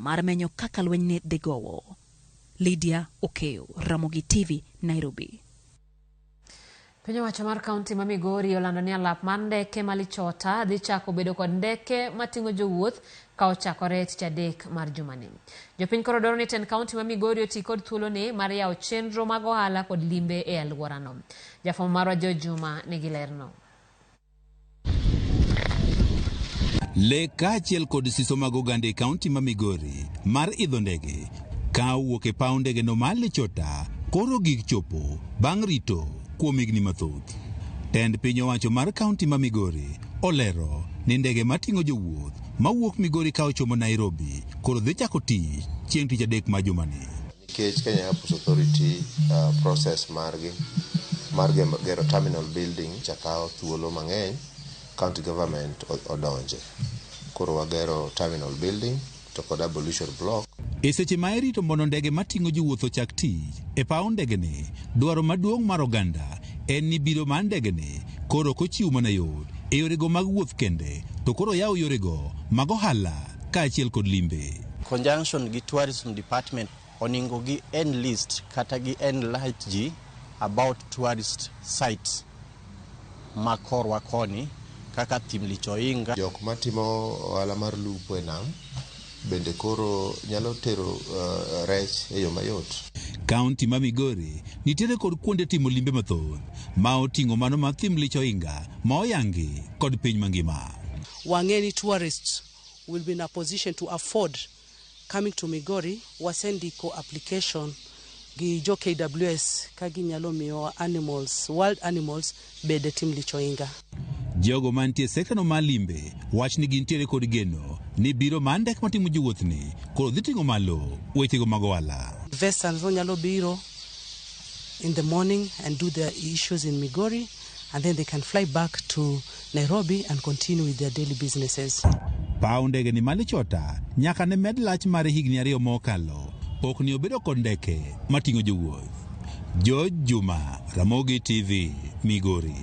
mar menyo kaka lwenyni dhi gowo. Lydia Okeyo, Ramogi TV, Nairobi. Piny owacho mar kaunti ma Migori olando ni alap mar ndeke ma Lichota dhi chako bedo kod ndeke mating'o jowuoth ka ochakore tich adek mar jumani. Jopiny koro dwaro ni tend kaunti ma Migori oti kod thuoloni mar yawo chenro mag ohala kod limbe e alworano. Jafwambo marwa George Juma nigi lerno. Lek kaachiel kod siso mag oganda e kaunti ma Migori mar idho ndege ka owuok e paw ndegeno mar Lichota koro gik chopo bang' rito kuom higni mathoth. Tend piny owacho mar kaunti ma Migori olero ni ndege mating'o jowuoth mawuok Migori ka ochomo Nairobi koro dhi chako tich chieng' tich adek ma jumani. Nikech Kenya Airports Authority process margi mar gero terminal building cha kawo thuolo mang'eny, county government odonje. Koro wagero terminal building to kod ablution block. E seche ma irito mondo ndege mating'o jowuoth ochak tich e paw ndegeni, dwaro maduong' mar oganda en ni biro mar ndegeni koro ok ochiw mana yot e yorego mag wuoth kende, to koro oyaw yorego mag ohala kaachiel kod limbe. Conjunction gi tourism department oningo gi enlist kata gi enlight ji about tourist sites ma korwa koni kaka thim Lichoinga. Jok matimo ohala mar lupo e nam bende koro nyalo tero rech e yo mayot. Kaunti ma Migori nitiere kod kuonde timo limbe mathoth ma oting'o mano mar thim Lichoinga ma oyangi kod piny mangima. Wang'e ni tourists will be in a position to afford coming to Migori. Wasendiko application gi jo KWS ka ginyalo miyowa animals, wild animals bede tim Lichoinga. Jogo mantie e sektano mar limbe wach ni gintiere kod geno ni biro mar ndek matimo jowuoth ni koro dhi ting'o malo wechego mag ohala. Investors nyalo biro in the morning and do their issues in Migori, and then they can fly back to Nairobi and continue with their daily businesses. Paw ndege ni mar Lichota nyaka ne med lach mare higni 2 mokalo pok ni obedo kod ndeke mating'o jowuoth. George Juma, Ramogi TV, Migori.